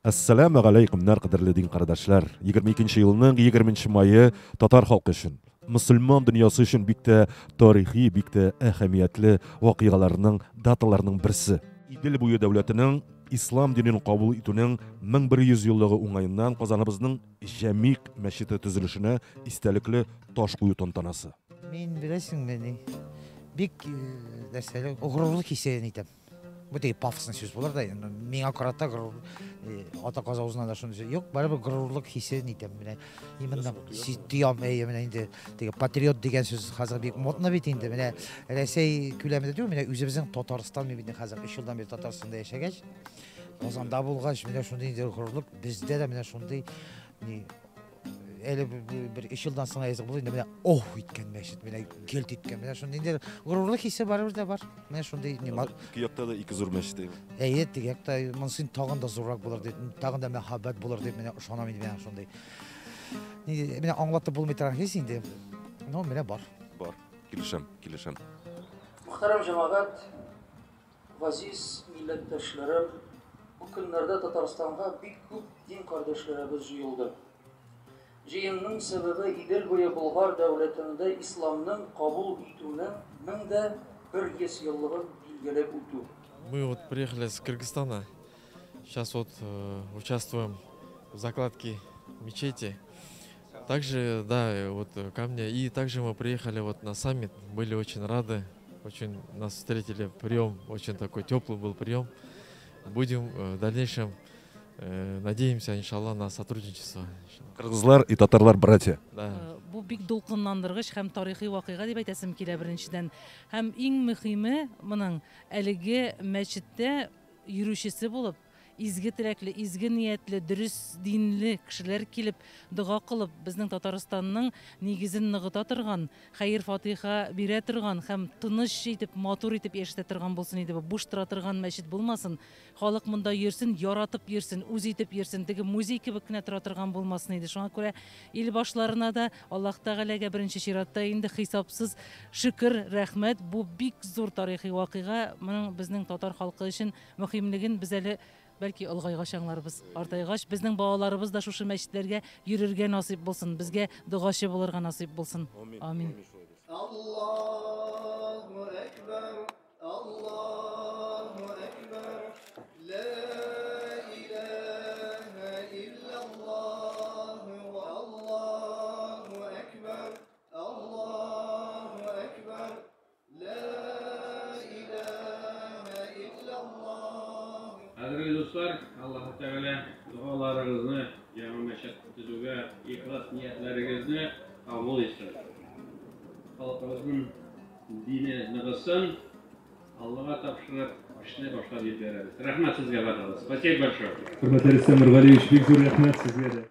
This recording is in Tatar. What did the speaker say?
Әссәламә галәйкүмнәр, кадерле дин кардәшләр. 22 елның 20 мае татар халкы өчен, мөселман дөньясы өчен бик тә тарихи, бик тә әһәмиятле вакыйгаларның, даталарның берсе. Идел буе дәүләтенең ислам динен кабул итүнең 1100 еллыгы уңаеннан Казаныбызның Җәмигъ мәчете төзелешенә истәлекле таш кую тантанасы. Мин беләсеңме ни, бик нәрсәле, горурлык хисе итәм. Бу теге пафосный сүз булыр да, инде миңа карата горур, ата каз авызыннан да шундый сүз. Юк, барыбер горурлык хисе итәм. Менә именно тоям, әйе, менә инде теге патриот дигән сүз хәзер бик модно бит инде. Менә Рәсәй күләмендә түгел, менә үзебезнең Татарстан, мин бит хәзер 3 елдан бирле Татарстанда яшәгәч, Казанда булгач, менә шундый инде горурлык бездә дә менә шундый ни әле бер 3 елдан соң әзер булды инде, менә ох иткән мәчет, менә гелт иткән, менә шундый инде горурлык хисе барыбер дә бар. Менә шундый ни Ике якта да ике зур мәчет әйе. Әйе, теге якта монысы тагын да зуррак булыр дип, тагын да мәһабәт булыр дип менә ышанам инде менә шундый. Ни, менә аңлатып булмый торган хис инде. Но менә бар. Бар. Килешәм, килешәм. Мөхтәрәм җәмәгать, газиз милләттәшләрем, бу көннәрдә Татарстанга бик күп дин кардәшләребез җыелды. Җыенның сәбәбе Идел буе Болгар дәүләтендә исламның кабул итүнең 1100 еллыгын билгеләп үтү. Мы вот приехали с Кыргызстана. Сейчас вот участвуем в закладке мечети. Также, да, вот камня. И также мы приехали вот на саммит, были очень рады, очень нас встретили, прием, очень такой теплый был прием. Будем в дальнейшем, надеемся, иншаллах, на сотрудничество. Кыргызлар и татарлар братья. Да. Бу бик дулкынландыргыч һәм тарихи вакыйга дип әйтәсем килә беренчедән. Һәм иң мөһиме моның әлеге мәчеттә йөрүчесе булып, изге теләкле, изге ниятле, дөрес динле кешеләр килеп, дога кылып, безнең Татарстанның нигезен ныгыта торган, хәер фатиха бирә торган һәм тыныч итеп, матур итеп яшәтә торган булсын иде. Бу буш тора торган мәчет булмасын. Халык монда йөрсен, яратып йөрсен, үз итеп йөрсен, теге музей кебек кенә тора торган булмасын иде. Шуңа күрә ил башларына да Аллаһ Тәгаләгә беренче чиратта инде хисапсыз шөкер, рәхмәт. Бу бик зур тарихи вакыйга. Моның безнең татар халкы өчен мөһимлеген без әле бәлки олыгайгач аңларбыз. Артайгач безнең балаларыбыз да шушы мәчетләргә йөрергә насыйп булсын, безгә догачы булырга насыйп булсын. Амин. Аллаһу әкбәр, Аллаһу әкбәр, ла илаһа иллаллаһ, Аллаһу әкбәр, Аллаһу әкбәр, ла илаһа иллаллаһ. Кадерле дуслар, Аллаһ Тәгалә догаларыгызны, яңа мәчет төзүгә ихлас ниятләрегезне кабул итсен. Халкыбызның дине ныгысын, Аллаһка тапшырып, эшне башлап җибәрәбез. Рәхмәт сезгә барыгыз. Спасибо большое. Хөрмәтле Рөстәм Нургалиевич, бик зур рәхмәт сезгә дә.